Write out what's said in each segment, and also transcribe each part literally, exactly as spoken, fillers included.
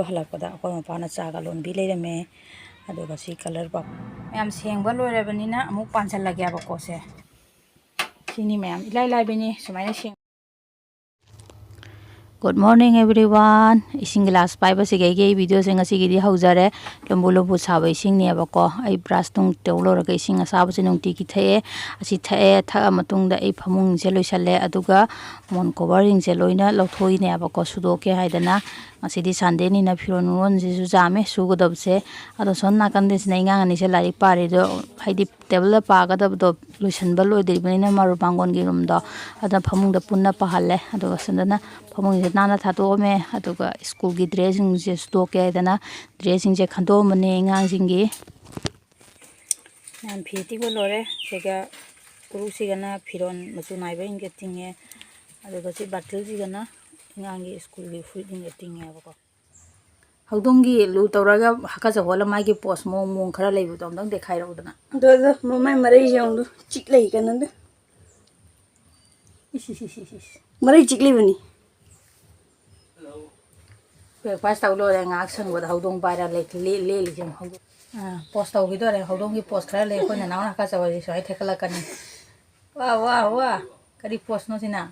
ꯍꯜꯂꯛꯄꯗ ꯑꯩꯈꯣꯏ ꯃꯄꯥꯅ ꯆꯥꯒ ꯂꯣꯟꯕꯤ ꯂꯩꯔꯝꯃꯦ꯫ ꯑꯗꯨꯒ ꯁꯤ ꯀꯂꯔ ꯄꯥꯎ ꯃꯌꯥꯝ ꯁꯦꯡꯕ ꯂꯣꯏꯔꯕꯅꯤꯅ ꯑꯃꯨꯛ ꯄꯥꯟꯁꯤꯜꯂꯒꯦꯕꯀꯣ꯫ ꯁꯦ ꯁꯤꯅꯤ ꯃꯌꯥꯝ ꯏꯂꯥꯏ ꯂꯥꯏꯕꯅꯤ ꯁꯨꯃꯥꯏꯅ ꯁꯦꯡ꯫ Good morning everyone꯫ ꯏꯁꯤꯡ ꯒꯤꯂꯥꯁ ꯄꯥꯏꯕꯁꯤꯒ ꯑꯩꯒꯤ ꯚꯤꯗꯤꯑꯣꯁꯦ ꯉꯁꯤꯒꯤꯗꯤ ꯍꯧꯖꯔꯦ꯫ ꯂꯨꯝꯕꯨ ꯂꯨꯝꯕꯨ ꯁꯥꯕ ꯏꯁꯤꯡꯅꯦꯕꯀꯣ꯫ ꯑꯩ ꯕ꯭ꯔꯥꯁ ꯅꯨꯡ ꯇꯧ ꯂꯣꯏꯔꯒ ꯏꯁꯤꯡ ꯑꯁꯥꯕꯁꯦ ꯅꯨꯡꯇꯤꯒꯤ ꯊꯛꯑꯦ꯫ ꯑꯁꯤ ꯊꯛꯑꯦ, ꯊꯛꯑ ꯃꯇꯨꯡꯗ ꯑꯩ ꯐꯃꯨꯡꯁꯦ ꯂꯣꯏꯁꯜꯂꯦ꯫ ꯑꯗꯨꯒ ꯃꯣꯟ ꯀꯣꯚꯔꯁꯤꯡꯁꯦ ꯂꯣꯏꯅ ꯂꯧꯊꯣꯛꯏꯅꯦꯕꯀꯣ, ꯁꯨꯗꯣꯛꯀꯦ ꯍꯥꯏꯗꯅ꯫ ꯉꯁꯤꯗꯤ ꯁꯟꯗꯦꯅꯤꯅ ꯐꯤꯔꯣꯜ ꯅꯨꯡꯔꯣꯜꯁꯤꯁꯨ ꯌꯥꯝꯃꯦ ꯁꯨꯒꯗꯕꯁꯦ꯫ ꯑꯗꯣ ꯁꯣꯝ ꯅꯥꯀꯟꯗꯁꯤꯅ ꯑꯉꯥꯡ ꯑꯅꯤꯁꯦ ꯂꯥꯏꯔꯤꯛ ꯄꯥꯔꯤꯗꯣ, ꯍꯥꯏꯗꯤ ꯇꯦꯕꯜꯗ ꯄꯥꯒꯗꯕꯗꯣ ꯂꯣꯏꯁꯤꯟꯕ ꯂꯣꯏꯗ꯭ꯔꯤꯕꯅꯤꯅ ꯃꯥꯔꯨ ꯃꯥꯡꯒꯣꯟꯒꯤ ꯔꯨꯝꯗꯣ, ꯑꯗꯨꯅ ꯐꯃꯨꯡꯗ ꯄꯨꯟꯅ ꯄꯥꯍꯜꯂꯦ꯫ ꯑꯗꯨꯒ ꯁꯣꯝꯗꯅ ꯐꯃꯨꯡꯁꯦ ꯅꯥꯟꯅ ꯊꯥꯗꯣꯛꯑꯝꯃꯦ꯫ ꯑꯗꯨꯒ ꯁ꯭ꯀꯨꯜꯒꯤ ꯗ꯭ꯔꯦꯁꯁꯤꯡꯁꯦ ꯁꯨꯗꯣꯛꯀꯦ ꯍꯥꯏꯗꯅ ꯗ꯭ꯔꯦꯁꯁꯤꯡꯁꯦ ꯈꯟꯗꯣꯛꯑꯝꯕꯅꯦ ꯑꯉꯥꯡꯁꯤꯡꯒꯤ꯫ ꯃꯌꯥꯝ ꯐꯤ ꯇꯤꯡꯕ ꯂꯣꯏꯔꯦ꯫ ꯁꯤꯒ ꯎꯔꯨꯁꯤꯒꯅ ꯐꯤꯔꯣꯜ ꯃꯆꯨ ꯅꯥꯏꯕꯁꯤꯡꯁꯦ ꯇꯤꯡꯉꯦ꯫ ꯑꯗꯨꯒ ꯁꯤ ꯕꯥꯜꯇꯤꯜꯁꯤꯒꯅ ꯑꯉꯥꯡꯒꯤ ꯁ꯭ꯀꯨꯜꯒꯤ ꯐꯨꯔꯤꯠꯁꯤꯡꯁꯦ ꯇꯤꯡꯉꯦꯕꯀꯣ꯫ ꯍꯧꯗꯣꯡꯒꯤ ꯂꯨ ꯇꯧꯔꯒ ꯍꯥꯀꯠꯆ ꯍꯣꯜꯂ ꯃꯥꯒꯤ ꯄꯣꯁ ꯃꯑꯣꯡ ꯃꯑꯣꯡ ꯈꯔ ꯂꯩꯕꯗꯣ ꯑꯝꯇꯪ ꯗꯦꯈꯥꯏꯔꯛꯎꯗꯅ꯫ ꯑꯗꯣ, ꯑꯗꯣ, ꯃꯃꯥꯏ ꯃꯔꯩꯁꯦ ꯌꯦꯡꯉꯨꯗꯣ, ꯆꯤꯛ ꯂꯩ ꯀꯩꯅꯣꯗꯣ꯫ ꯏꯁ, ꯏꯁ, ꯏꯁ, ꯏꯁ, ꯏꯁ꯫ ꯃꯔꯩ ꯆꯤꯛ ꯂꯩꯕꯅꯤ꯫ ꯕ꯭ꯔꯦꯛꯐꯥꯁ ꯇꯧ ꯂꯣꯏꯔꯦ, ꯉꯥꯏꯍꯥꯛ ꯁꯪꯕꯗ ꯍꯧꯗꯣꯡ ꯄꯥꯏꯔ ꯂꯩ-, ꯂꯦ-, ꯂꯦꯜꯂꯤꯁꯦ ꯌꯦꯡꯉꯨ, ꯍꯧꯗꯣꯡ꯫ ꯑꯥ, ꯄꯣꯁ ꯇꯧꯈꯤꯗꯣꯔꯦ, ꯍꯧꯗꯣꯡꯒꯤ ꯄꯣꯁ ꯈꯔ ꯂꯩ, ꯑꯩꯈꯣꯏ ꯅꯅꯥꯎꯅ ꯍꯥꯀꯠꯆꯕꯁꯦ ꯁꯨꯃꯥꯏꯅ ꯊꯦꯛꯀꯠꯂꯛꯀꯅꯤ꯫ ꯋꯥ, ꯋꯥ, ꯋꯥ꯫ ꯀꯔꯤ ꯄꯣꯁꯅꯣ ꯁꯤꯅ?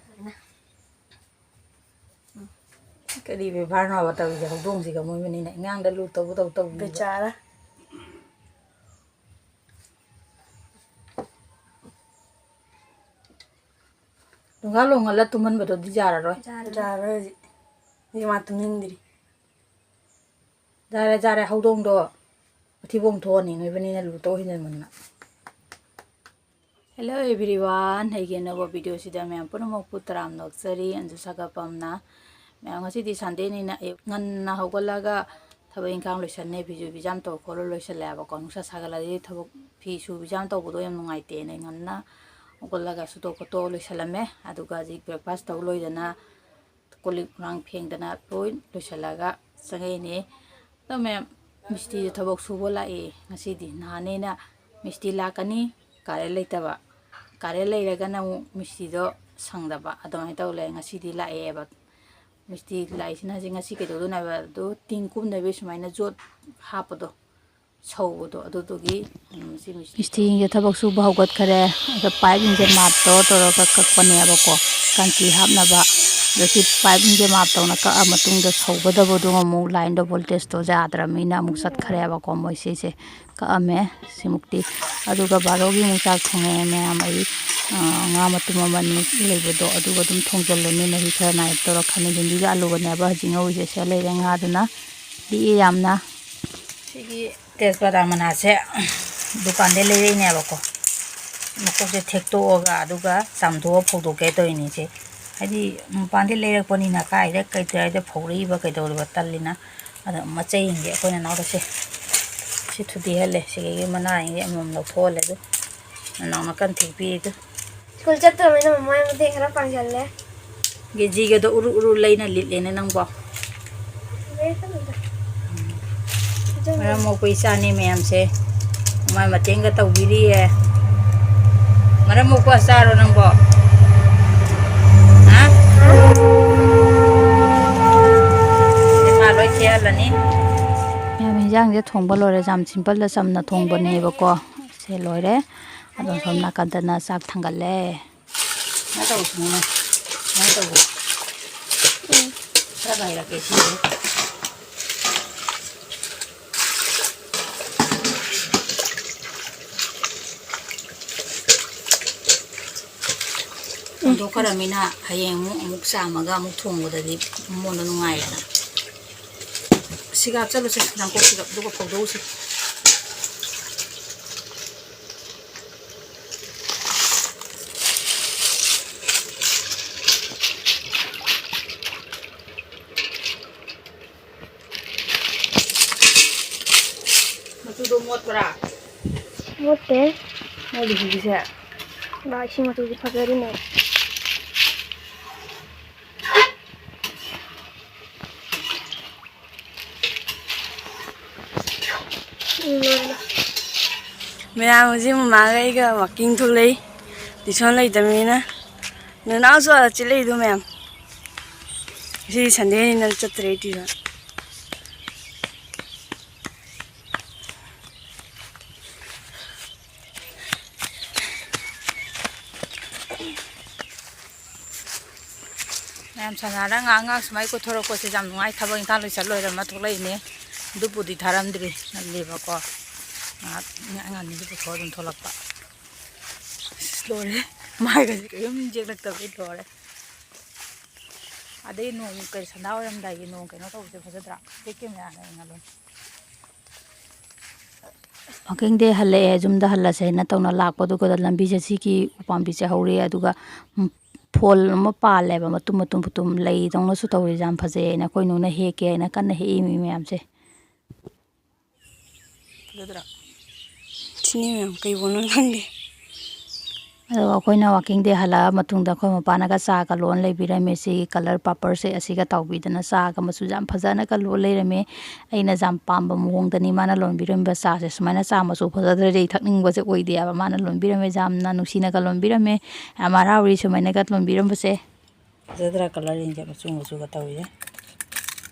ꯀꯔꯤ ꯕꯦꯕꯥꯔꯅꯣꯕ ꯇꯧꯔꯤꯁꯦ ꯍꯧꯗꯣꯡꯁꯤꯒ ꯃꯣꯏ ꯃꯅꯤꯅ? ꯑꯉꯥꯡꯗ ꯂꯨ ꯇꯧꯕ ꯇꯧ ꯇꯧꯕꯤꯕ꯫ ꯕꯦꯆꯥꯔꯥ꯫ ꯅꯨꯡꯒꯥ ꯂꯣꯡꯍꯜꯂ ꯇꯨꯝꯍꯟꯕꯗꯨꯗꯤ ꯌꯥꯔꯔꯣꯏ꯫ ꯌꯥꯔꯔꯣꯏ ꯍꯧꯖꯤꯛ꯫ ꯍꯧꯖꯤꯛ ꯃꯥ ꯇꯨꯝꯅꯤꯡꯗ꯭ꯔꯤ꯫ ꯌꯥꯔꯦ, ꯌꯥꯔꯦ, ꯍꯧꯗꯣꯡꯗꯣ ꯃꯊꯤꯕꯣꯡ ꯊꯣꯛꯑꯅꯤ ꯅꯣꯏꯕꯅꯤꯅ ꯂꯨ ꯇꯧ ꯍꯦꯟꯖꯟꯃꯟꯗꯅ꯫ Hello everyone, ꯑꯩꯒꯤ ꯑꯅꯧꯕ ꯚꯤꯗꯤꯑꯣꯁꯤꯗ ꯃꯌꯥꯝ ꯄꯨꯝꯅꯃꯛꯄꯨ ꯇꯔꯥꯝꯅ ꯑꯣꯛꯆꯔꯤ꯫ ꯑꯟꯖꯨ ꯁꯥꯒꯠꯄꯝꯅ꯫ ꯃꯌꯥꯝ ꯉꯁꯤꯗꯤ ꯁꯟꯗꯦꯅꯤꯅ ꯑꯌꯨꯛ ꯉꯟꯅ ꯍꯧꯒꯠꯂꯒ ꯊꯕꯛ ꯏꯪꯈꯥꯡ ꯂꯣꯏꯁꯟꯅꯩ, ꯐꯤꯁꯨ ꯐꯤꯖꯥꯝ ꯇꯧ ꯈꯣꯠꯂ ꯂꯣꯏꯁꯜꯂꯦꯕꯀꯣ꯫ ꯅꯨꯡꯁꯥ ꯁꯥꯒꯠꯂꯗꯤ ꯊꯕꯛ ꯐꯤ ꯁꯨ ꯐꯤꯖꯥꯝ ꯇꯧꯕꯗꯣ ꯌꯥꯝ ꯅꯨꯡꯉꯥꯏꯇꯦꯅ ꯑꯩ ꯉꯟꯅ ꯍꯧꯒꯠꯂꯒ ꯁꯨꯇꯣꯛ ꯈꯣꯠꯇꯣꯛ ꯂꯣꯏꯁꯜꯂꯝꯃꯦ꯫ ꯑꯗꯨꯒ ꯍꯧꯖꯤꯛ ꯕ꯭ꯔꯦꯛꯐꯥꯁ ꯇꯧ ꯂꯣꯏꯗꯅ ꯀꯣꯜ ꯂꯤꯛ ꯂꯥꯡ ꯐꯦꯡꯗꯅ ꯂꯣꯏ ꯂꯣꯏꯁꯤꯜꯂꯒ ꯆꯪꯉꯛꯏꯅꯦ꯫ ꯑꯗꯣ ꯃꯌꯥꯝ, ꯃꯤꯁꯇꯤꯁꯦ ꯊꯕꯛ ꯁꯨꯕ ꯂꯥꯛꯑꯦ ꯉꯁꯤꯗꯤ꯫ ꯅꯍꯥꯟꯅꯦꯅ ꯃꯤꯁꯇꯤ ꯂꯥꯛꯀꯅꯤ, ꯀꯥꯔꯦꯟ ꯂꯩꯇꯕ, ꯀꯥꯔꯦꯟ ꯂꯩꯔꯒꯅ ꯑꯃꯨꯛ ꯃꯤꯁꯇꯤꯗꯣ ꯁꯪꯗꯕ, ꯑꯗꯨꯃꯥꯏꯅ ꯇꯧ ꯂꯩ꯫ ꯉꯁꯤꯗꯤ ꯂꯥꯛꯑꯦꯕ꯫ ꯃꯤꯁꯇꯤ ꯂꯥꯛꯏꯁꯤꯅ ꯍꯧꯖꯤꯛ ꯉꯁꯤ ꯀꯩꯗꯧꯗꯣꯏꯅꯣ ꯍꯥꯏꯕ ꯑꯗꯨ ꯇꯤꯡ ꯀꯨꯝꯅꯕꯤ ꯁꯨꯃꯥꯏꯅ ꯖꯣꯠ ꯍꯥꯞꯄꯗꯣ, ꯁꯧꯕꯗꯣ, ꯑꯗꯨꯗꯨꯒꯤ, ꯎꯝ, ꯁꯤ ꯃꯤꯁꯇꯤ ꯃꯤꯁꯇ꯭ꯔꯤꯁꯤꯡꯁꯦ ꯊꯕꯛ ꯁꯨꯕ ꯍꯧꯒꯠꯈꯔꯦ꯫ ꯑꯗ ꯄꯥꯏꯞꯁꯤꯡꯁꯦ ꯃꯥꯞ ꯇꯧꯔ ꯇꯧꯔꯒ ꯀꯛꯄꯅꯦꯕꯀꯣ, ꯀꯥꯡꯀꯤ ꯍꯥꯞꯅꯕ꯫ ꯑꯗꯣ ꯁꯤ ꯄꯥꯏꯞꯁꯤꯡꯁꯦ ꯃꯥꯞ ꯇꯧꯅ ꯀꯛꯑ ꯃꯇꯨꯡꯗ ꯁꯧꯒꯗꯕꯗꯣ ꯑꯃꯨꯛ ꯂꯥꯏꯟꯗꯣ ꯚꯣꯜꯇꯦꯖꯇꯣ ꯌꯥꯗ꯭ꯔꯕꯅꯤꯅ ꯑꯃꯨꯛ ꯆꯠꯈ꯭ꯔꯦꯕꯀꯣ ꯃꯣꯏ ꯁꯤꯁꯦ꯫ ꯀꯛꯑꯝꯃꯦ ꯁꯤꯃꯨꯛꯇꯤ꯫ ꯑꯗꯨꯒ ꯕꯥꯔꯣꯒꯤ ꯑꯃꯨꯛ ꯆꯥꯛ ꯊꯣꯡꯉꯛꯑꯦ ꯃꯌꯥꯝ꯫ ꯑꯩ, ꯑ, ꯉꯥ ꯃꯇꯨꯝ ꯑꯃꯅꯤ ꯂꯩꯕꯗꯣ ꯑꯗꯨꯒ ꯑꯗꯨꯝ ꯊꯣꯡꯖꯤꯜꯂꯅꯤ꯫ ꯃꯍꯤ ꯈꯔ ꯅꯥꯏꯔꯞ ꯇꯧꯔ ꯈꯥꯃꯦꯟ ꯑꯁꯤꯟꯕꯤꯒ ꯑꯂꯨꯒꯅꯦꯕ ꯍꯧꯖꯤꯛ ꯉꯧꯔꯤꯁꯦ꯫ ꯁꯤꯗ ꯂꯩꯔꯦ ꯉꯥꯗꯨꯅ꯫ ꯂꯤꯛꯑꯦ ꯌꯥꯝꯅ꯫ ꯁꯤꯒꯤ ꯇꯦꯖꯄꯇꯥ ꯃꯅꯥꯁꯦ ꯗꯨꯀꯥꯟꯗꯩ ꯂꯩꯔꯛꯏꯅꯦꯕꯀꯣ꯫ ꯃꯀꯣꯛꯁꯦ ꯊꯦꯛꯇꯣꯛꯑꯒ ꯑꯗꯨꯒ ꯆꯥꯝꯊꯣꯛꯑ ꯐꯧꯗꯣꯛꯀꯦ ꯇꯧꯔꯤꯅꯤ ꯏꯆꯦ꯫ ꯍꯥꯏꯗꯤ ꯃꯄꯥꯟꯗꯩ ꯂꯩꯔꯛꯄꯅꯤꯅ ꯀꯥꯏꯗ ꯀꯩꯗꯧꯔꯗ ꯐꯧꯔꯛꯏꯕ ꯀꯩꯗꯧꯔꯤꯕ ꯇꯜꯂꯤꯅ꯫ ꯑꯗꯣ ꯃꯆꯩꯁꯤꯡꯁꯦ ꯑꯩꯈꯣꯏ ꯅꯅꯥꯎꯗ ꯁꯦ, ꯁꯤ ꯊꯨꯗꯦꯛꯍꯜꯂꯦ꯫ ꯁꯤꯒꯤ ꯃꯅꯥꯁꯤꯡꯁꯦ ꯑꯃꯃꯝ ꯂꯧꯊꯣꯛꯍꯜꯂꯦ꯫ ꯑꯗꯨ ꯅꯅꯥꯎꯅ ꯀꯟꯅ ꯊꯦꯛꯄꯤꯔꯤ ꯑꯗꯨ꯫ ꯁ꯭ꯀꯨꯜ ꯆꯠꯇ꯭ꯔꯕꯅꯤꯅ ꯃꯃꯥꯏ ꯃꯇꯦꯛ ꯈꯔ ꯄꯥꯡꯁꯤꯜꯂꯦ꯫ ꯀꯦꯖꯤꯒꯗꯣ ꯎꯔꯨ ꯎꯔꯨ ꯂꯩꯅ ꯂꯤꯠꯂꯦꯅꯦ ꯅꯪꯕꯣ꯫ ꯃꯔꯝ ꯃꯣꯛꯄ ꯏꯆꯥꯅꯦ ꯃꯌꯥꯝꯁꯦ꯫ ꯃꯥꯏ ꯃꯇꯦꯡꯒ ꯇꯧꯕꯤꯔꯤꯌꯦ꯫ ꯃꯔꯝ ꯃꯣꯛꯄ ꯆꯥꯔꯣ ꯅꯪꯕꯣ꯫ ꯍꯥ? ꯏꯃꯥ ꯂꯣꯏ ꯈꯦꯍꯜꯂꯅꯤ꯫ ꯃꯌꯥꯝ ꯏꯟꯖꯥꯡꯁꯦ ꯊꯣꯡꯕ ꯂꯣꯏꯔꯦ꯫ ꯌꯥꯝ ꯁꯤꯝꯄꯜꯗ ꯆꯝꯅ ꯊꯣꯡꯕꯅꯦꯕꯀꯣ꯫ ꯁꯦ ꯂꯣꯏꯔꯦ꯫ ꯑꯗꯣ ꯁꯣꯝ ꯅꯥꯀꯟꯗꯅ ꯆꯥꯛ ꯊꯥꯡꯒꯠꯂꯦ꯫ ꯁꯨꯃꯥꯏꯅ ꯇꯧ, ꯁꯨꯃꯥꯏꯅ꯫ ꯁꯨꯃꯥꯏꯅ ꯇꯧ꯫ ꯎꯝ꯫ ꯈꯔ ꯉꯥꯏꯔꯛꯀꯦ ꯁꯤꯁꯦ꯫ ꯎꯝ꯫ ꯍꯨꯟꯗꯣꯛꯈ꯭ꯔꯃꯤꯅ ꯍꯌꯦꯡ ꯑꯃꯨꯛ, ꯑꯃꯨꯛ ꯆꯥꯝꯃꯒ ꯑꯃꯨꯛ ꯊꯣꯡꯕꯗꯗꯤ ꯃꯉꯣꯟꯗ ꯅꯨꯡꯉꯥꯏꯌꯦꯅ꯫ ꯁꯤꯒ ꯍꯥꯞꯆꯜꯂꯨꯁꯦ, ꯅꯥꯀꯣꯛꯁꯤꯒ, ꯑꯗꯨꯒ ꯐꯧꯗꯣꯛꯎꯁꯦ꯫ ꯃꯆꯨꯗꯣ ꯃꯣꯠꯄ꯭ꯔꯥ? ꯃꯣꯠꯇꯦ꯫ ꯃꯣꯠꯂꯤꯁꯤꯒꯤꯁꯦ? ꯂꯥ, ꯏꯁꯤꯡ ꯃꯆꯨꯁꯦ ꯐꯖꯔꯤꯅꯦ꯫ ꯎꯝ, ꯂꯣꯏꯔꯦ꯫ ꯃꯌꯥꯝ ꯍꯧꯖꯤꯛ ꯃꯃꯥꯒ ꯑꯩꯒ ꯋꯥꯛꯀꯤꯡ ꯊꯣꯛꯂꯛꯏ, ꯇ꯭ꯌꯨꯁꯟ ꯂꯩꯇꯕꯅꯤꯅ꯫ ꯅꯅꯥꯎꯁꯨ ꯑꯥꯗ ꯆꯦꯜꯂꯛꯏꯗꯣ ꯃꯌꯥꯝ꯫ ꯉꯁꯤꯗꯤ ꯁꯟꯗꯦꯅꯤꯅ ꯆꯠꯇ꯭ꯔꯦ ꯗ꯭ꯌꯨꯇꯤꯗ꯫ ꯃꯌꯥꯝ ꯁꯥꯟꯅꯔ ꯉꯥꯏꯍꯥꯛ ꯉꯥꯏꯍꯥꯛ ꯁꯨꯃꯥꯏꯅ ꯀꯣꯏꯊꯣꯔꯛꯄꯁꯦ ꯌꯥꯝ ꯅꯨꯡꯉꯥꯏ꯫ ꯊꯕꯛ ꯏꯪꯈꯥꯡ ꯂꯣꯏꯁꯜ ꯂꯣꯏꯔ ꯑꯃ ꯊꯣꯛꯂꯛꯏꯅꯦ꯫ ꯑꯗꯨꯕꯨꯗꯤ ꯊꯥꯔꯝꯗ꯭ꯔꯤ, ꯉꯜꯂꯤꯕꯀꯣ꯫ ꯉꯥꯏꯍꯥꯛ ꯑꯉꯥꯡ ꯑꯅꯤꯗꯨ ꯄꯨꯊꯣꯛꯑ ꯑꯗꯨꯝ ꯊꯣꯛꯂꯛꯄ꯫ ꯑꯁ, ꯂꯣꯏꯔꯦ꯫ ꯃꯥꯏꯒꯁꯦ ꯀꯔꯤꯝ ꯌꯦꯛꯂꯛꯇꯕꯩ ꯂꯣꯏꯔꯦ꯫ ꯑꯗꯩ ꯅꯣꯡ ꯀꯩ ꯁꯟꯗꯥ ꯑꯣꯏꯔꯝꯗꯥꯏꯒꯤ ꯅꯣꯡ ꯀꯩꯅꯣ ꯇꯧꯕꯁꯦ ꯐꯖꯗ꯭ꯔꯥ? ꯕꯦꯛ ꯀꯦꯃꯦꯔꯥꯅ ꯌꯦꯡꯍꯜꯂꯣ꯫ ꯋꯥꯀꯤꯡꯗꯤ ꯍꯜꯂꯛꯑꯦ, ꯌꯨꯝꯗ ꯍꯜꯂꯁꯦꯅ ꯇꯧꯅ ꯂꯥꯛꯄꯗꯨꯒ ꯂꯝꯕꯤꯁꯦ ꯁꯤꯒꯤ ꯎꯄꯥꯝꯕꯤꯁꯦ ꯍꯧꯔꯦ, ꯑꯗꯨꯒ, ꯎꯝ, ꯐꯣꯜ ꯑꯃ ꯄꯥꯜꯂꯦꯕ, ꯃꯇꯨꯝ ꯃꯇꯨꯝ ꯃꯇꯨꯝ ꯂꯩꯗꯧꯅꯁꯨ ꯇꯧꯔꯤ, ꯌꯥꯝ ꯐꯖꯩ ꯍꯥꯏꯅ ꯑꯩꯈꯣꯏ ꯅꯨꯅ ꯍꯦꯛꯀꯦ ꯍꯥꯏꯅ ꯀꯟꯅ ꯍꯦꯛꯏ ꯃꯤ ꯃꯌꯥꯝꯁꯦ꯫ ꯐꯖꯗ꯭ꯔꯥ? ꯁꯤꯅꯤ ꯃꯌꯥꯝ ꯀꯩꯕꯨꯅꯣ ꯈꯪꯗꯦ꯫ ꯑꯗꯨꯒ ꯑꯩꯈꯣꯏꯅ ꯋꯥꯀꯤꯡꯗꯤ ꯍꯜꯂꯛꯑ ꯃꯇꯨꯡꯗ ꯑꯩꯈꯣꯏ ꯃꯄꯥꯅꯒ ꯆꯥꯒ ꯂꯣꯟ ꯂꯩꯕꯤꯔꯝꯃꯦ꯫ ꯁꯤꯒꯤ ꯀꯂꯔ ꯄꯥꯄꯔꯁꯦ ꯑꯁꯤꯒ ꯇꯧꯕꯤꯗꯅ ꯆꯥꯒ ꯃꯆꯨ ꯌꯥꯝ ꯐꯖꯅꯒ ꯂꯣꯟ ꯂꯩꯔꯝꯃꯦ꯫ ꯑꯩꯅ ꯌꯥꯝ ꯄꯥꯝꯕ ꯃꯑꯣꯡꯗꯅꯤ ꯃꯥꯅ ꯂꯣꯟꯕꯤꯔꯝꯃꯤꯕ ꯆꯥꯁꯦ꯫ ꯁꯨꯃꯥꯏꯅ ꯆꯥ ꯃꯆꯨ ꯐꯖꯗ꯭ꯔꯗꯤ ꯑꯩ ꯊꯛꯅꯤꯡꯕꯁꯦ ꯑꯣꯏꯗꯦꯕ꯫ ꯃꯥꯅ ꯂꯣꯟꯕꯤꯔꯝꯃꯦ, ꯌꯥꯝꯅ ꯅꯨꯡꯁꯤꯅꯒ ꯂꯣꯟꯕꯤꯔꯝꯃꯦ꯫ ꯌꯥꯝ ꯍꯔꯥꯎꯔꯤ ꯁꯨꯃꯥꯏꯅꯒ ꯂꯣꯟꯕꯤꯔꯝꯕꯁꯦ꯫ ꯐꯖꯗ꯭ꯔꯥ ꯀꯂꯔꯁꯤꯡꯁꯦ ꯃꯆꯨ ꯃꯆꯨꯒ ꯇꯧꯔꯤꯁꯦ?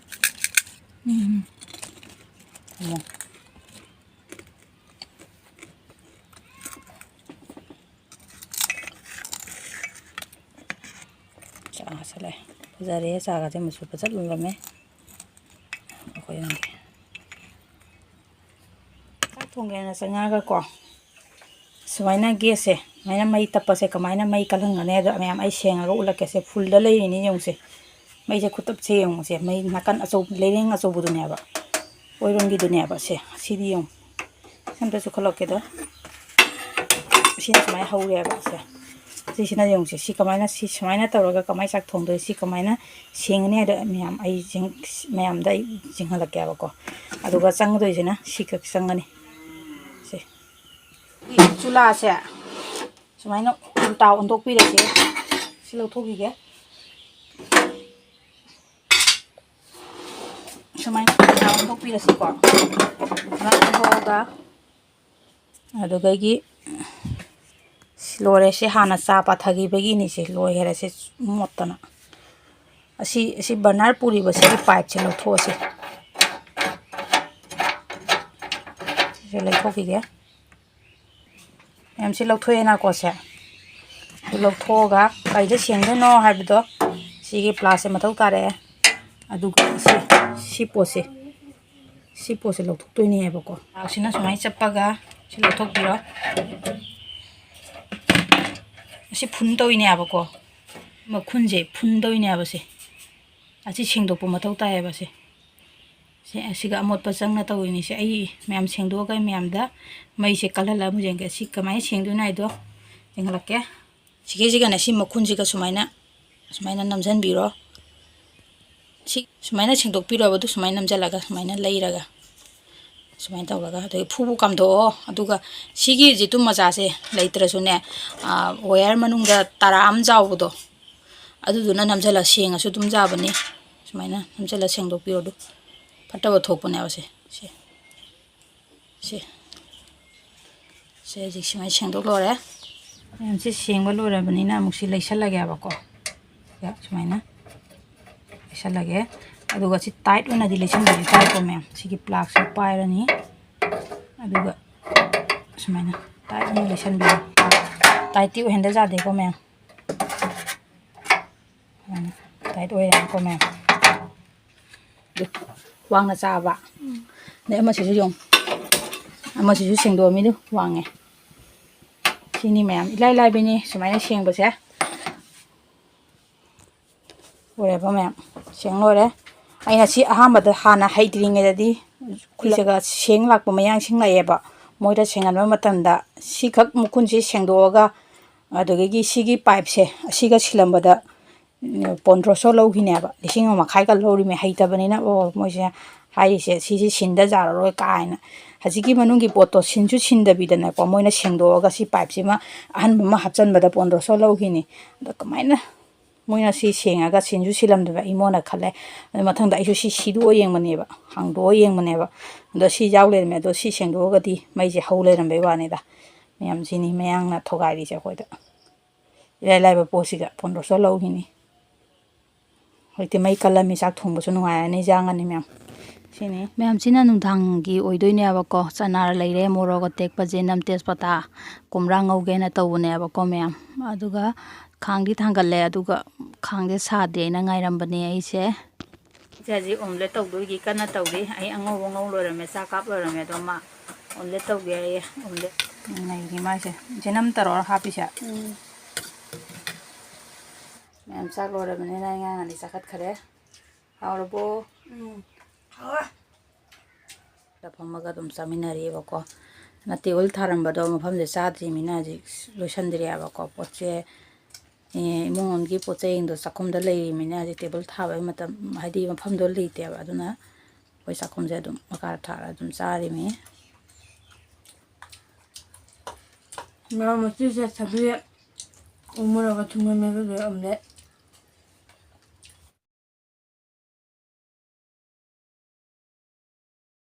ꯎꯝ꯫ ꯑꯃꯨꯛ ꯆꯥ ꯍꯥꯞꯆꯜꯂꯦ꯫ ꯐꯖꯔꯦ, ꯆꯥꯒꯁꯦ ꯃꯆꯨ ꯐꯖ ꯂꯨꯔꯝꯃꯦ꯫ ꯑꯩꯈꯣꯏ ꯆꯥꯛ ꯊꯣꯡꯒꯦꯅ ꯆꯪꯉꯛꯑꯒꯀꯣ, ꯁꯨꯃꯥꯏꯅ ꯒꯦꯁꯁꯦ, ꯁꯨꯃꯥꯏꯅ ꯃꯩ ꯇꯞꯄꯁꯦ ꯀꯃꯥꯏꯅ ꯃꯩ ꯀꯜꯍꯟꯒꯅꯤ ꯍꯥꯏꯗꯣ ꯃꯌꯥꯝ ꯑꯩ ꯁꯦꯡꯉꯒ ꯎꯠꯂꯛꯀꯦꯁꯦ꯫ ꯐꯨꯜꯗ ꯂꯩꯔꯤꯅꯤ ꯌꯦꯡꯉꯨꯁꯦ꯫ ꯃꯩꯁꯦ ꯈꯨꯇꯞꯁꯦ ꯌꯦꯡꯉꯨꯁꯦ꯫ ꯃꯩ ꯅꯥꯀꯟ ꯑꯆꯧꯕ, ꯂꯩꯔꯦꯡ ꯑꯆꯧꯕꯗꯨꯅꯦꯕ, ꯑꯣꯏꯔꯣꯝꯒꯤꯗꯨꯅꯦꯕ꯫ ꯁꯦ, ꯁꯤꯗꯤ ꯌꯦꯡꯉꯨ꯫ ꯁꯤ ꯑꯝꯇ ꯆꯨꯈꯠꯂꯛꯀꯦꯗꯣ꯫ ꯁꯤꯅ ꯁꯨꯃꯥꯏꯅ ꯍꯧꯔꯦꯕ ꯁꯦ꯫ ꯁꯤꯁꯤꯅ ꯌꯦꯡꯉꯨꯁꯦ꯫ ꯁꯤ ꯀꯃꯥꯏꯅ, ꯁꯤ ꯁꯨꯃꯥꯏꯅ ꯇꯧꯔꯒ ꯀꯃꯥꯏꯅ ꯆꯥꯛ ꯊꯣꯡꯗꯣꯏ? ꯁꯤ ꯀꯃꯥꯏꯅ ꯁꯦꯡꯒꯅꯤ ꯍꯥꯏꯗꯣ ꯃꯌꯥꯝ ꯑꯩ ꯆꯤꯡ-, ꯃꯌꯥꯝꯗ ꯑꯩ ꯆꯤꯡꯍꯜꯂꯛꯀꯦꯕꯀꯣ꯫ ꯑꯗꯨꯒ ꯆꯪꯒꯗꯣꯏꯁꯤꯅ ꯁꯤ ꯈꯛ ꯆꯪꯒꯅꯤ꯫ ꯁꯦ꯫ ꯆꯨꯂꯥꯁꯦ ꯁꯨꯃꯥꯏꯅ ꯎꯜꯇꯥ ꯑꯣꯟꯊꯣꯛꯄꯤꯔꯁꯦ꯫ ꯁꯤ ꯂꯧꯊꯣꯛꯈꯤꯒꯦ꯫ ꯁꯨꯃꯥꯏꯅ ꯎꯜꯇꯥ ꯑꯣꯟꯊꯣꯛꯄꯤꯔꯁꯤꯀꯣ꯫ ꯁꯨꯃꯥꯏꯅ ꯑꯣꯟꯊꯣꯛꯑꯒ ꯑꯗꯨꯗꯒꯤ ꯁꯤ ꯂꯣꯏꯔꯦ꯫ ꯁꯤ ꯍꯥꯟꯅ ꯆꯥ ꯄꯥꯊꯈꯤꯕꯒꯤꯅꯤ꯫ ꯁꯤ ꯂꯣꯏꯈꯔꯦ꯫ ꯁꯤ ꯃꯣꯠꯇꯅ꯫ ꯑꯁꯤ, ꯑꯁꯤ ꯕꯔꯅꯔ ꯄꯨꯔꯤꯕꯁꯤꯒꯤ ꯄꯥꯏꯞꯁꯦ ꯂꯧꯊꯣꯛꯑꯁꯤ꯫ ꯁꯤꯁꯦ ꯂꯩꯊꯣꯛꯈꯤꯒꯦ꯫ ꯃꯌꯥꯝꯁꯤ ꯂꯧꯊꯣꯛꯑꯦꯅꯀꯣ ꯁꯦ꯫ ꯑꯗꯨ ꯂꯧꯊꯣꯛꯑꯒ ꯀꯩꯗ ꯁꯦꯡꯗꯣꯏꯅꯣ ꯍꯥꯏꯕꯗꯣ ꯁꯤꯒꯤ ꯄ꯭ꯂꯥꯁꯁꯦ ꯃꯊꯧ ꯇꯥꯔꯛꯑꯦ꯫ ꯑꯗꯨꯒ ꯁꯤ, ꯁꯤ ꯄꯣꯠꯁꯦ, ꯁꯤ ꯄꯣꯠꯁꯦ ꯂꯧꯊꯣꯛꯇꯣꯏꯅꯦꯕꯀꯣ꯫ ꯄ꯭ꯂꯥꯁꯁꯤꯅ ꯁꯨꯃꯥꯏꯅ ꯆꯞꯄꯒ ꯁꯤ ꯂꯧꯊꯣꯛꯄꯤꯔꯣ꯫ ꯑꯁꯤ ꯐꯨꯟ ꯇꯧꯔꯤꯅꯦꯕꯀꯣ꯫ ꯃꯈꯨꯟꯁꯦ ꯐꯨꯟ ꯇꯧꯔꯤꯅꯦꯕ ꯁꯦ꯫ ꯑꯁꯤ ꯁꯦꯡꯗꯣꯛꯄ ꯃꯊꯧ ꯇꯥꯏꯌꯦꯕ ꯁꯦ꯫ ꯁꯦ, ꯑꯁꯤꯒ ꯑꯃꯣꯠꯄ ꯆꯪꯅ ꯇꯧꯔꯤꯅꯤ꯫ ꯁꯦ, ꯑꯩ ꯃꯌꯥꯝ ꯁꯦꯡꯗꯣꯛꯑꯒ ꯃꯌꯥꯝꯗ ꯃꯩꯁꯦ ꯀꯜꯍꯜꯂꯒ ꯑꯃꯨꯛ ꯌꯦꯡꯒꯦ꯫ ꯁꯤ ꯀꯃꯥꯏꯅ ꯁꯦꯡꯗꯣꯏꯅꯣ ꯍꯥꯏꯗꯣ ꯌꯦꯡꯍꯜꯂꯛꯀꯦ꯫ ꯁꯤꯒꯤꯁꯤꯒꯅꯦ, ꯁꯤ ꯃꯈꯨꯟꯁꯤꯒ ꯁꯨꯃꯥꯏꯅ, ꯁꯨꯃꯥꯏꯅ ꯅꯝꯁꯤꯟꯕꯤꯔꯣ꯫ ꯁꯤ ꯁꯨꯃꯥꯏꯅ ꯁꯦꯡꯗꯣꯛꯄꯤꯔꯣꯕ꯫ ꯑꯗꯨ ꯁꯨꯃꯥꯏꯅ ꯅꯝꯁꯤꯜꯂꯒ, ꯁꯨꯃꯥꯏꯅ ꯂꯩꯔꯒ ꯁꯨꯃꯥꯏꯅ ꯇꯧꯔꯒ, ꯑꯗꯒꯤ ꯐꯨꯕꯨ ꯀꯥꯝꯊꯣꯛꯑꯣ꯫ ꯑꯗꯨꯒ ꯁꯤꯒꯤ ꯖꯤꯇꯨꯝ ꯃꯆꯥꯁꯦ ꯂꯩꯇ꯭ꯔꯁꯨꯅꯦ, ꯋꯥꯌꯔ ꯃꯅꯨꯡꯗ ꯇꯔꯥ ꯑꯃ ꯆꯥꯎꯕꯗꯣ, ꯑꯗꯨꯗꯨꯅ ꯅꯝꯁꯤꯜꯂ ꯁꯦꯡꯉꯁꯨ ꯑꯗꯨꯝ ꯌꯥꯕꯅꯤ꯫ ꯁꯨꯃꯥꯏꯅ ꯅꯝꯁꯤꯜꯂ ꯁꯦꯡꯗꯣꯛꯄꯤꯔꯣ꯫ ꯑꯗꯨ ꯐꯠꯇꯕ ꯊꯣꯛꯄꯅꯦꯕ ꯁꯦ꯫ ꯁꯦ, ꯁꯦ, ꯁꯦ, ꯍꯧꯖꯤꯛ ꯁꯨꯃꯥꯏꯅ ꯁꯦꯡꯗꯣꯛ ꯂꯣꯏꯔꯦ꯫ ꯃꯌꯥꯝꯁꯦ ꯁꯦꯡꯕ ꯂꯣꯏꯔꯕꯅꯤꯅ ꯑꯃꯨꯛ ꯁꯤ ꯂꯩꯁꯜꯂꯒꯦꯕꯀꯣ꯫ ꯁꯤꯗ ꯁꯨꯃꯥꯏꯅ ꯂꯩꯁꯜꯂꯒꯦ꯫ ꯑꯗꯨꯒ ꯁꯤ ꯇꯥꯏꯠ ꯑꯣꯏꯅꯗꯤ ꯂꯩꯁꯟꯕꯤꯕ ꯇꯥꯔꯦꯀꯣ ꯃꯌꯥꯝ꯫ ꯁꯤꯒꯤ ꯄ꯭ꯂꯥꯛꯁꯦ ꯄꯥꯏꯔꯅꯤ꯫ ꯑꯗꯨꯒ ꯁꯨꯃꯥꯏꯅ ꯇꯥꯏꯠ ꯑꯣꯏꯅ ꯂꯩꯁꯟꯕꯤꯔꯣ꯫ ꯇꯥꯏꯠꯇꯤ ꯑꯣꯏꯍꯟꯗ ꯌꯥꯗꯦꯀꯣ ꯃꯌꯥꯝ꯫ ꯁꯨꯃꯥꯏꯅ ꯇꯥꯏꯠ ꯑꯣꯏꯔꯦꯀꯣ ꯃꯌꯥꯝ꯫ ꯑꯗꯨ ꯋꯥꯡꯅ ꯆꯥꯕ꯫ ꯑꯗꯩ ꯑꯃꯁꯤꯁꯨ ꯌꯦꯡꯉꯨ꯫ ꯑꯃꯁꯤꯁꯨ ꯁꯦꯡꯗꯣꯛꯑꯝꯃꯤꯗꯨ ꯋꯥꯡꯉꯦ꯫ ꯁꯤꯅꯤ ꯃꯌꯥꯝ, ꯏꯂꯥꯏ ꯂꯥꯏꯕꯤꯅꯤ ꯁꯨꯃꯥꯏꯅ ꯁꯦꯡꯕꯁꯦ꯫ ꯂꯣꯏꯔꯦꯀꯣ ꯃꯌꯥꯝ, ꯁꯦꯡ ꯂꯣꯏꯔꯦ꯫ ꯑꯩꯅ ꯁꯤ ꯑꯍꯥꯟꯕꯗ ꯍꯥꯟꯅ ꯍꯩꯇ꯭ꯔꯤꯉꯩꯗꯗꯤ ꯈꯨꯠꯁꯤꯒ ꯁꯦꯡ ꯂꯥꯛꯄ ꯃꯌꯥꯡꯁꯤꯡ ꯂꯥꯛꯑꯦꯕ꯫ ꯃꯣꯏꯗ ꯁꯦꯡꯍꯟꯕ ꯃꯇꯝꯗ ꯁꯤꯈꯛ ꯃꯈꯨꯟꯁꯤ ꯁꯦꯡꯗꯣꯛꯑꯒ, ꯑꯗꯨꯗꯒꯤ ꯁꯤꯒꯤ ꯄꯥꯏꯞꯁꯦ ꯑꯁꯤꯒ ꯁꯤꯜꯂꯝꯕꯗ ꯎꯝ, ꯄꯣꯟꯗ꯭ꯔꯣꯁꯣ ꯂꯧꯈꯤꯅꯦꯕ꯫ ꯂꯤꯁꯤꯡ ꯑꯃ ꯃꯈꯥꯏꯒ ꯂꯧꯔꯤꯃꯦ, ꯍꯩꯇꯕꯅꯤꯅ꯫ ꯑꯣ, ꯃꯣꯏꯁꯦ ꯍꯥꯏꯔꯤꯁꯦ, "ꯁꯤꯁꯦ ꯁꯤꯟꯗ ꯌꯥꯔꯔꯣꯏ" ꯀꯥꯏꯅ꯫ ꯍꯧꯖꯤꯛꯀꯤ ꯃꯅꯨꯡꯒꯤ ꯄꯣꯠꯇꯣ ꯁꯤꯟꯁꯨ ꯁꯤꯟꯗꯕꯤꯗꯅꯦꯀꯣ, ꯃꯣꯏꯅ ꯁꯦꯡꯗꯣꯛꯑꯒ ꯁꯤ ꯄꯥꯏꯞꯁꯤꯃ ꯑꯍꯟꯕ ꯑꯃ ꯍꯥꯞꯆꯤꯟꯕꯗ ꯄꯣꯟꯗ꯭ꯔꯣꯁꯣ ꯂꯧꯈꯤꯅꯤ꯫ ꯑꯗꯣ ꯀꯃꯥꯏꯅ ꯃꯣꯏꯅ ꯁꯤ ꯁꯦꯡꯉꯒ ꯁꯤꯟꯁꯨ ꯁꯤꯜꯂꯝꯗꯕ ꯏꯃꯣꯅ ꯈꯜꯂꯦ꯫ ꯑꯗꯨ ꯃꯊꯪꯗ ꯑꯩꯁꯨ ꯁꯤ ꯁꯤꯗꯣꯛꯑ ꯌꯦꯡꯕꯅꯦꯕ, ꯍꯥꯡꯗꯣꯛꯑ ꯌꯦꯡꯕꯅꯦꯕ꯫ ꯑꯗꯣ ꯁꯤ ꯌꯥꯎ ꯂꯩꯔꯝꯃꯦ꯫ ꯑꯗꯣ ꯁꯤ ꯁꯦꯡꯗꯣꯛꯑꯒꯗꯤ ꯃꯩꯁꯦ ꯍꯧ ꯂꯩꯔꯝꯕꯩ ꯋꯥꯅꯤꯗ꯫ ꯃꯌꯥꯝꯁꯤꯅꯤ ꯃꯌꯥꯡꯅ ꯊꯣꯒꯥꯏꯔꯤꯁꯦ ꯑꯩꯈꯣꯏꯗ꯫ ꯏꯔꯥꯏ ꯂꯥꯏꯕ ꯄꯣꯠꯁꯤꯒ ꯄꯣꯟꯗ꯭ꯔꯣꯁꯣ ꯂꯧꯈꯤꯅꯤ꯫ ꯍꯧꯖꯤꯛꯇꯤ ꯃꯩ ꯀꯜꯂꯝꯃꯤ, ꯆꯥꯛ ꯊꯣꯡꯕꯁꯨ ꯅꯨꯡꯉꯥꯏꯔꯅꯤ, ꯏꯟꯖꯥꯡ ꯑꯅꯤ ꯃꯌꯥꯝ꯫ ꯁꯤꯅꯤ꯫ ꯃꯌꯥꯝꯁꯤꯅ ꯅꯨꯡꯗꯥꯡꯒꯤ ꯑꯣꯏꯗꯣꯏꯅꯦꯕꯀꯣ꯫ ꯆꯅꯥ ꯂꯩꯔꯦ, ꯃꯣꯔꯣꯛ ꯑꯇꯦꯛꯄ, ꯖꯦꯅꯝ, ꯇꯦꯖꯄꯇꯥ, ꯀꯣꯝꯂꯥ ꯉꯧꯒꯦꯅ ꯇꯧꯕꯅꯦꯕꯀꯣ ꯃꯌꯥꯝ꯫ ꯑꯗꯨꯒ ꯈꯥꯡꯗꯤ ꯊꯥꯡꯒꯠꯂꯦ, ꯑꯗꯨꯒ ꯈꯥꯡꯁꯦ ꯁꯥꯗꯦꯅ ꯉꯥꯏꯔꯝꯕꯅꯦ ꯑꯩꯁꯦ꯫ ꯏꯆꯦ ꯍꯧꯖꯤꯛ omelette ꯇꯧꯗꯣꯏꯒꯤ ꯀꯟꯅ ꯇꯧꯔꯤ꯫ ꯑꯩ ꯑꯉꯧꯕ ꯉꯧ ꯂꯣꯏꯔꯝꯃꯦ, ꯆꯥꯛ ꯀꯥꯞ ꯂꯣꯏꯔꯝꯃꯦ꯫ ꯑꯗꯣ ꯃꯥ omelette ꯇꯧꯒꯦ ꯍꯥꯏꯌꯦ, omelette꯫ ꯅꯩꯔꯤ ꯃꯥꯏꯁꯦ꯫ ꯖꯦꯅꯝ ꯇꯧꯔꯣ ꯍꯥꯞꯄꯤꯁꯦ꯫ ꯎꯝ꯫ ꯃꯌꯥꯝ ꯆꯥꯛ ꯂꯣꯏꯔꯕꯅꯤꯅ ꯑꯉꯥꯡ ꯑꯅꯤ ꯆꯥꯈꯠꯈ꯭ꯔꯦ꯫ ꯍꯥꯎꯔꯕꯣ? ꯎꯝ꯫ ꯍꯥꯎꯔꯦ꯫ ꯁꯤꯗ ꯐꯝꯃꯒ ꯑꯗꯨꯝ ꯆꯥꯃꯤꯟꯅꯔꯤꯑꯕꯀꯣ꯫ ꯅ table ꯊꯥꯔꯝꯕꯗꯣ ꯃꯐꯝꯁꯦ ꯆꯥꯗ꯭ꯔꯤꯃꯤꯅ ꯍꯧꯖꯤꯛ ꯂꯣꯏꯁꯟꯗ꯭ꯔꯤꯑꯕꯀꯣ꯫ ꯄꯣꯠꯁꯦ, ꯑꯦ, ꯏꯃꯨꯡ ꯃꯅꯨꯡꯒꯤ ꯄꯣꯠ ꯆꯩꯁꯤꯡꯗꯣ ꯆꯥꯛꯈꯨꯝꯗ ꯂꯩꯔꯤꯃꯤꯅ ꯍꯧꯖꯤꯛ table ꯊꯥꯕꯒꯤ ꯃꯇꯝ, ꯍꯥꯏꯗꯤ ꯃꯐꯝꯗꯣ ꯂꯩꯇꯦꯕ꯫ ꯑꯗꯨꯅ ꯑꯩꯈꯣꯏ ꯆꯥꯛꯈꯨꯝꯁꯦ ꯑꯗꯨꯝ ꯃꯈꯥꯗ ꯊꯥꯔ ꯑꯗꯨꯝ ꯆꯥꯔꯤꯃꯤ꯫ ꯃꯔꯣꯛ ꯃꯆꯨꯁꯦ ꯊꯕꯤ ꯎ ꯃꯣꯔꯣꯛꯀ ꯊꯨꯝꯒ ꯃꯦꯠꯄꯗꯣ omelette꯫